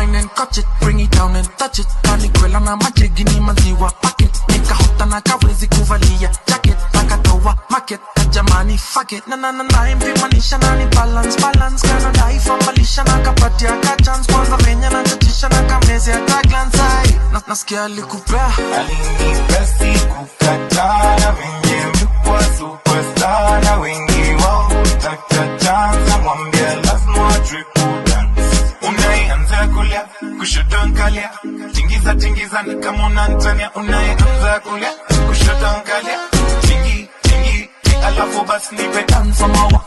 Wine and catch it, bring it down and touch it. Kanikwela na majegi ni maziwa packet. Nikahota na kawezi kuvalia jacket. Nakatoa market, jamani fuck it. Na na na na mpimanisha na ni balance balance. Kana daifambalisha na kapatia ka chance. Kwanza venye nachachisha na kameze hata glance ai. Na nasikia alikupea. Alinipa sikukataa, na venye mlikuwa superstar, na wengi wao hutaka chance, namwambia lazima ajue kudance. Unayeanza kulia, kushoto nkalia, tingiza tingiza ni kama unantania. Unayeanza kulia, kushoto nkalia, tingi tingi, alafu basi nipe Dance mawa.